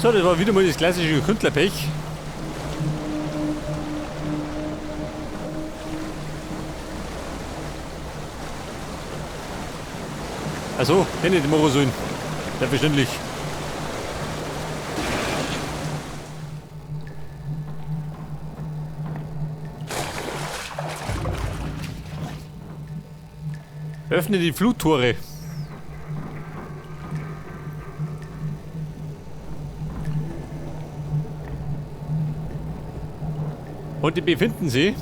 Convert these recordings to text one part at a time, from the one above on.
So, das war wieder mal das klassische Künstlerpech. Also, hätte ich machen sollen. Selbstverständlich. Öffne die Fluttore. Und die befinden sie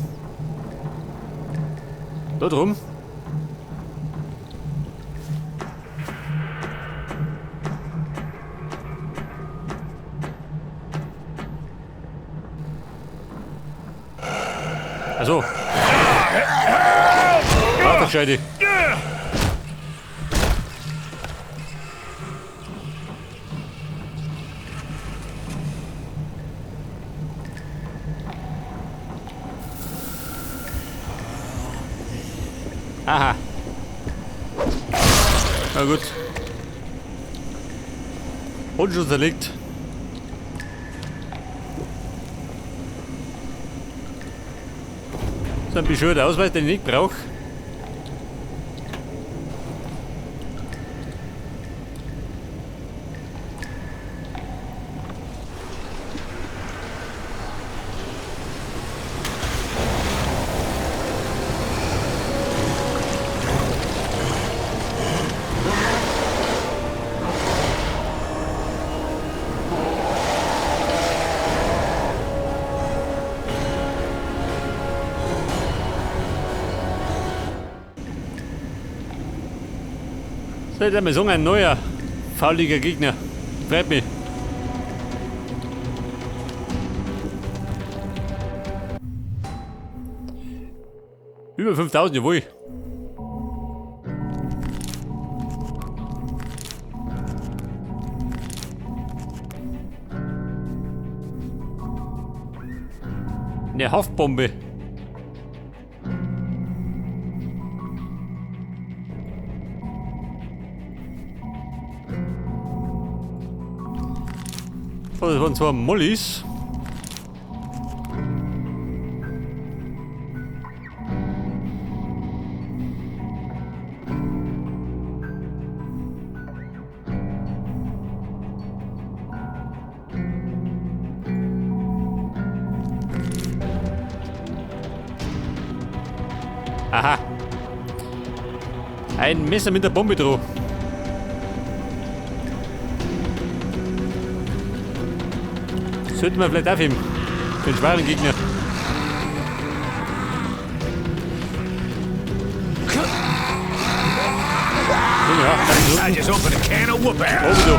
da drum. Also. Warte, Scheide. Aha. Na gut. Und schon zerlegt. So ein bescheuerter Ausweis, den ich nicht brauche. Soll ich mal sagen, ein neuer fauliger Gegner. Freut mich. Über 5000, jawohl. Eine Haftbombe. Oh, das waren zwar Mollys. Aha. Ein Messer mit der Bombe drauf. Sollte man vielleicht aufheben. Für den schweren Gegner. Ja, I just opened a can of whoop ass. Oh, du.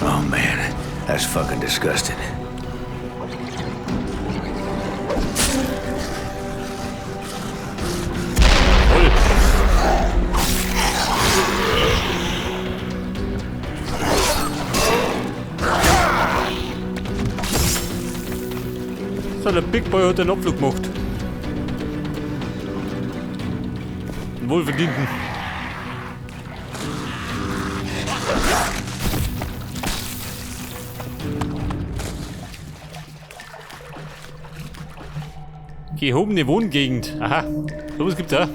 Oh man, that's fucking disgusting. Voll. So, der Big Boy hat den Abflug gemacht. Einen wohlverdienten. Gehobene Wohngegend. Aha, sowas gibt's auch.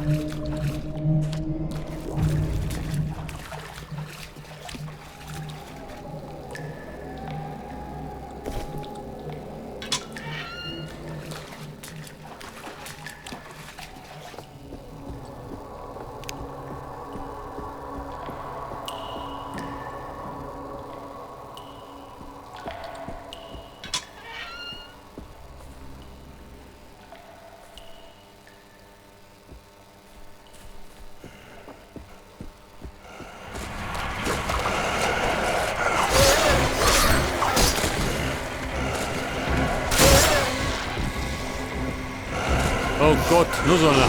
Oh Gott, nur so einer.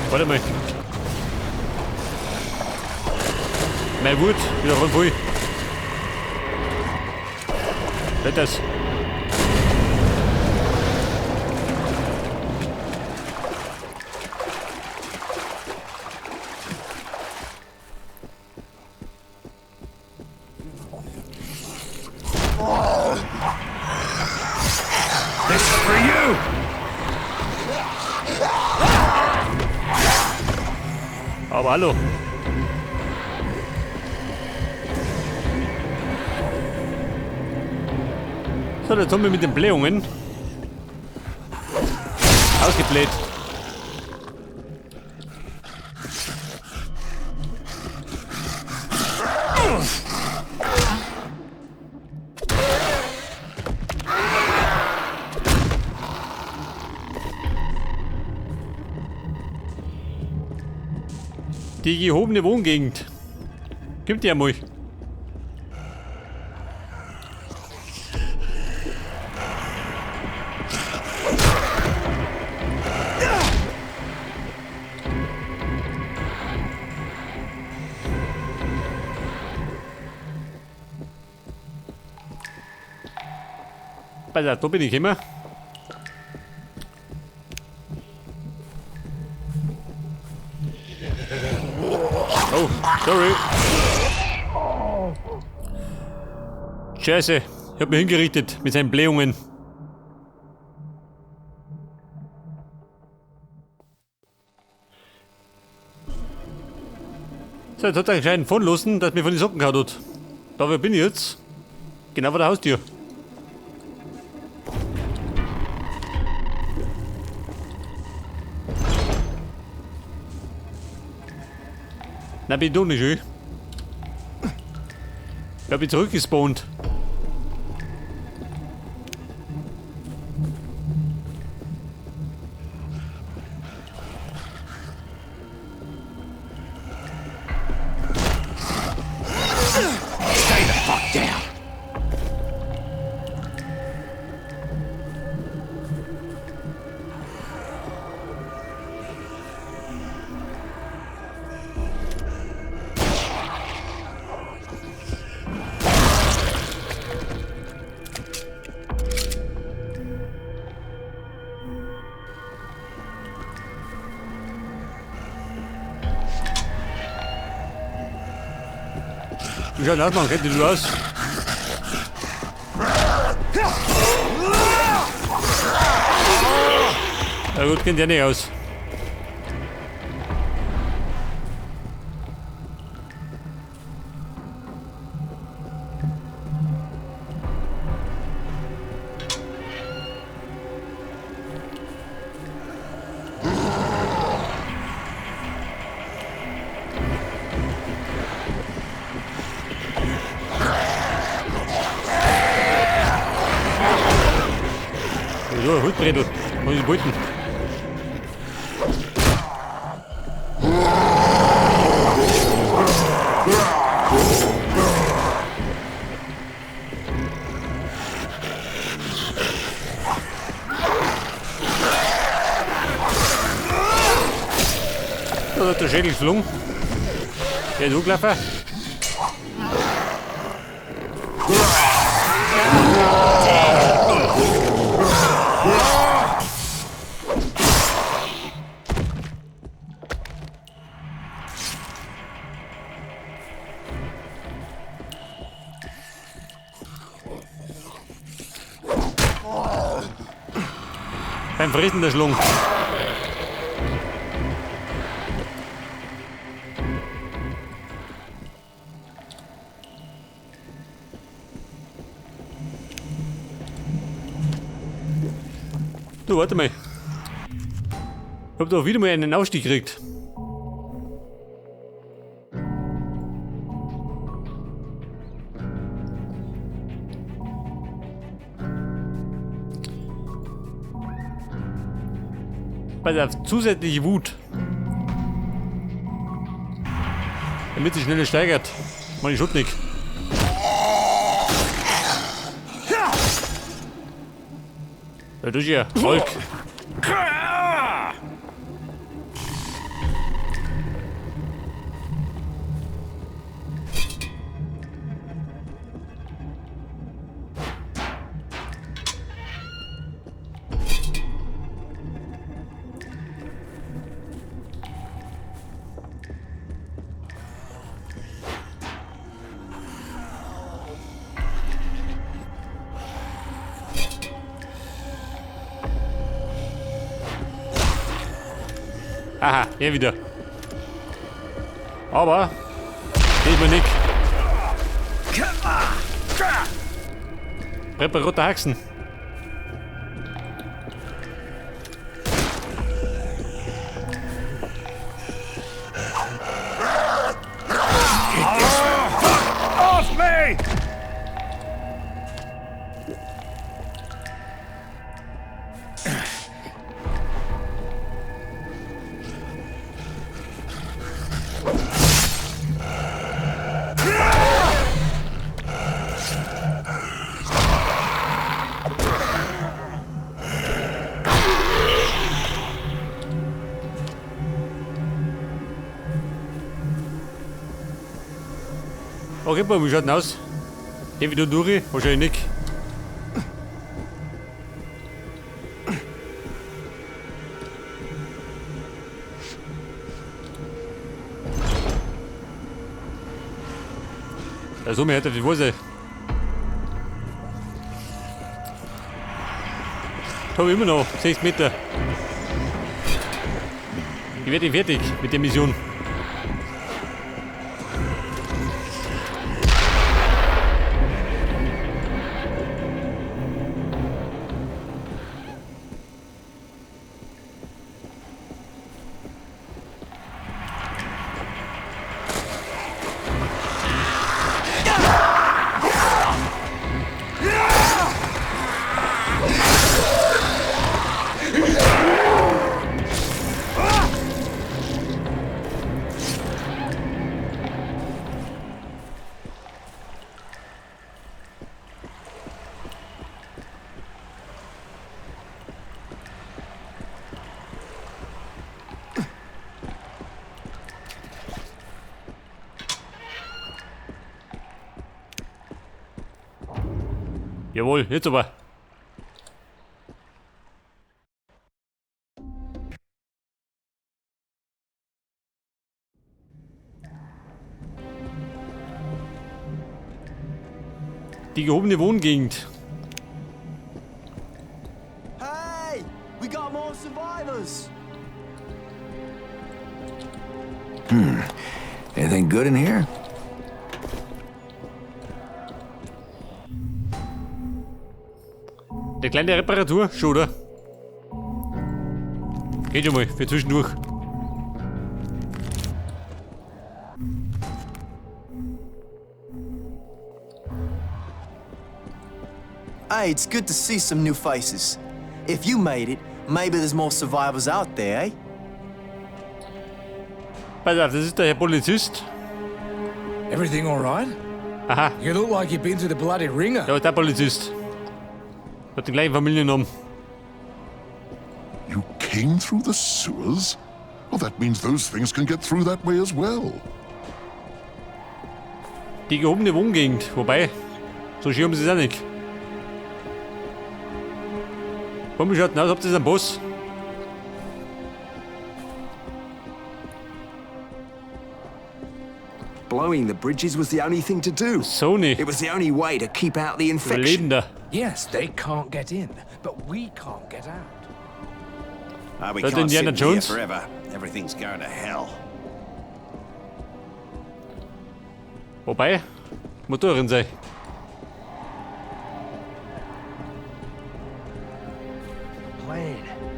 Warte mal. Mein Wut, wieder voll voll. Das. Aber hallo. So, der Zombie mit den Blähungen. Ausgebläht. Die gehobene Wohngegend. Gibt ja mal. Alter, da bin ich immer. Oh, sorry. Scheiße, ich hab mich hingerichtet mit seinen Blähungen. So, jetzt hat er anscheinend von lassen, dass mir von den Socken gehauen hat. Da wo bin ich jetzt? Genau vor der Haustür. Na, bin ich doch nicht schön. Ich hab mich zurückgespawnt. Stay the fuck down. Wie schaut das aus, man? Kennt ihr das aus? Na gut, kennt ihr nicht aus. So, Hutbredel. Muss ich beuten. Da hat der Schädel geflogen. Der ist hochgelaufen. Beim Fressen der Schlung. Du, warte mal. Ich hab doch wieder mal einen Aufstieg gekriegt. Bei der zusätzliche Wut. Damit sich schneller steigert. Meine Schutnik. Ja, du hier, Volk. Aha, hier wieder. Aber geht mir nicht. Prepper roter Haxen. Off me! Okay, wie schaut denn aus? Geh wieder durch? Wahrscheinlich nicht. Also, mir hätte die Hose. Habe ich immer noch 6 Meter. Ich werde fertig mit der Mission. Jawohl, jetzt aber. Die gehobene Wohngegend. Hey, we got more survivors. Anything good in here? Der kleine Reparatur, schon, oder? Geht schon mal, für zwischendurch. Hey, it's good to see some new faces. If you made it, maybe there's more survivors out there, eh? Pass auf, das ist der Herr Polizist. Everything all right? Aha, You look like you've been through the bloody ringer. ja, der Polizist. Hat den gleichen Familiennamen. You came through the sewers? Well, that means those things can get through that way as well. Die gehobene Wohngegend, wobei, so schön haben sie es auch nicht. Warum schaut denn aus, habt ihr einen Boss? Blowing the bridges was the only thing to do. Sony. It was the only way to keep out the infection. Überlebender. Yes, they can't get in, but we can't get out. We That can't Indiana sit in here Jones? forever. Everything's going to hell. Wobei, Motoren sei. Plan.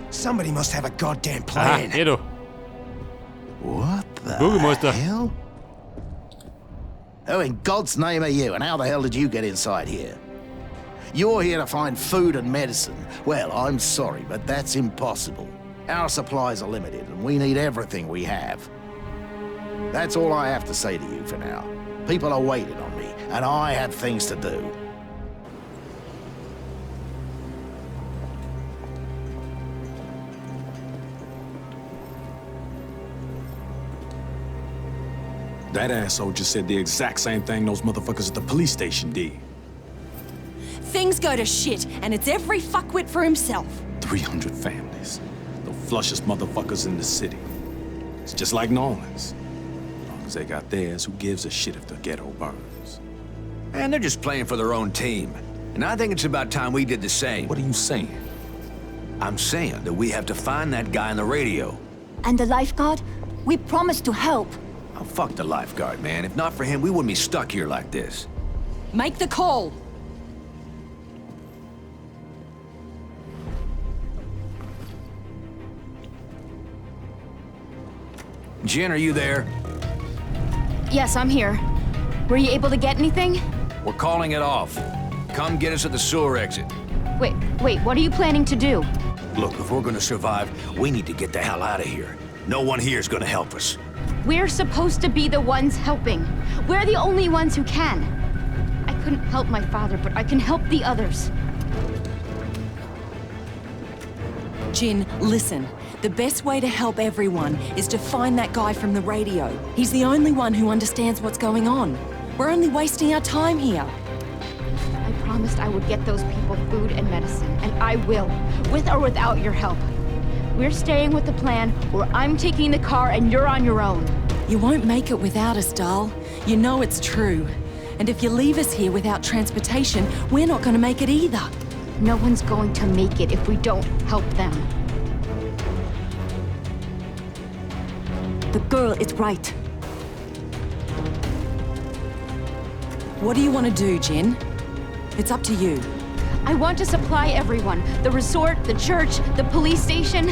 Somebody must have a goddamn Aha, plan. er da. What the Bürgermeister. hell? Who in God's name are you, and how the hell did you get inside here? You're here to find food and medicine. Well, I'm sorry, but that's impossible. Our supplies are limited, and we need everything we have. That's all I have to say to you for now. People are waiting on me, and I have things to do. That asshole just said the exact same thing those motherfuckers at the police station did. Things go to shit, and it's every fuckwit for himself. 300 families. The flushest motherfuckers in the city. It's just like New Orleans. As long as they got theirs, who gives a shit if the ghetto burns? Man, they're just playing for their own team. And I think it's about time we did the same. What are you saying? I'm saying that we have to find that guy on the radio. And the lifeguard? We promised to help. Oh, fuck the lifeguard, man. If not for him, we wouldn't be stuck here like this. Make the call. Jin, are you there? Yes, I'm here. Were you able to get anything? We're calling it off. Come get us at the sewer exit. Wait, wait, what are you planning to do? Look, if we're gonna survive, we need to get the hell out of here. No one here is gonna help us. We're supposed to be the ones helping. We're the only ones who can. I couldn't help my father, but I can help the others. Jin, listen. The best way to help everyone is to find that guy from the radio. He's the only one who understands what's going on. We're only wasting our time here. I promised I would get those people food and medicine, and I will, with or without your help. We're staying with the plan, or I'm taking the car and you're on your own. You won't make it without us, doll. You know it's true. And if you leave us here without transportation, we're not gonna make it either. No one's going to make it if we don't help them. The girl is right. What do you want to do, Jin? It's up to you. I want to supply everyone. The resort, the church, the police station.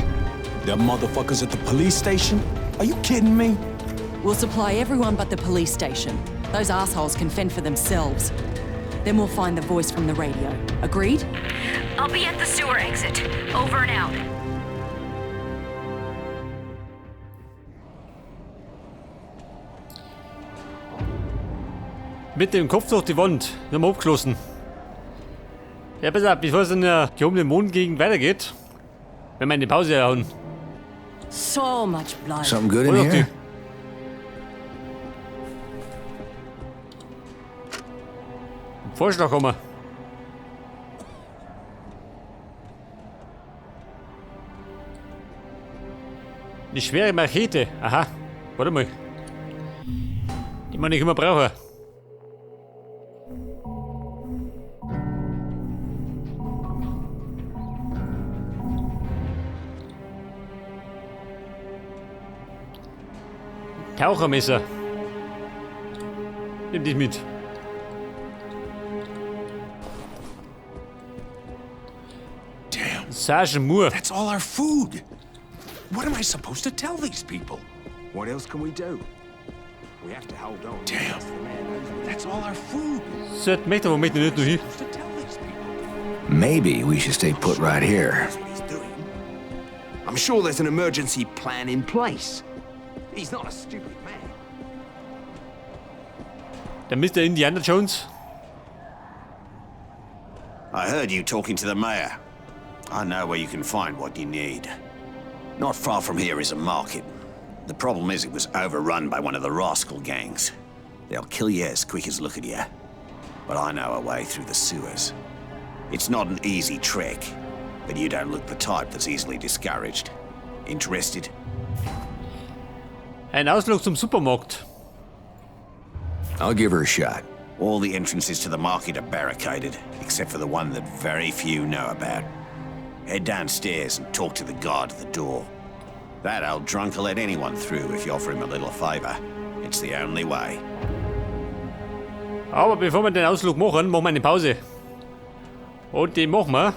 Them motherfuckers at the police station? Are you kidding me? We'll supply everyone but the police station. Those assholes can fend for themselves. Then we'll find the voice from the radio. Agreed? I'll be at the sewer exit. Over and out. Mit dem Kopf durch die Wand. Nochmal abgeschlossen. Ja, pass auf, bevor es in der gehobenen Mondgegend weitergeht, wenn wir eine Pause hauen. So much blood. Something good in Hol doch here? die. Vorschlag haben wir. Die schwere Machete. Aha. Warte mal. Die man nicht immer brauche. Tauchermesser. Nimm dich mit. Damn. Sergeant Moore. That's all our food. What am I supposed to tell these people? What else can we do? We have to hold on. Damn. That's all our food. So, möchte aber möchte nicht nur hin. Supposed to tell these people. Maybe we should stay put right here. That's what he's doing. I'm sure there's an emergency plan in place. He's not a stupid man. Der Mr. Indiana Jones. I heard you talking to the mayor. I know where you can find what you need. Not far from here is a market. The problem is it was overrun by one of the rascal gangs. They'll kill you as quick as look at you. But I know a way through the sewers. It's not an easy trek, but you don't look the type that's easily discouraged. Interested? Ein Ausflug zum Supermarkt. I'll give her a shot. All the entrances to the market are barricaded, except for the one that very few know about. Head downstairs and talk to the guard at the door. That old drunk will let anyone through if you offer him a little favor. It's the only way. Aber bevor wir den Ausflug machen, machen wir eine Pause. Und den machen wir.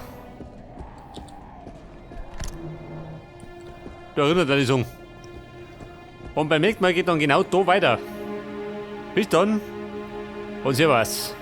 Da erinnert er sich so. Und beim nächsten Mal geht dann genau da weiter. Bis dann und servus.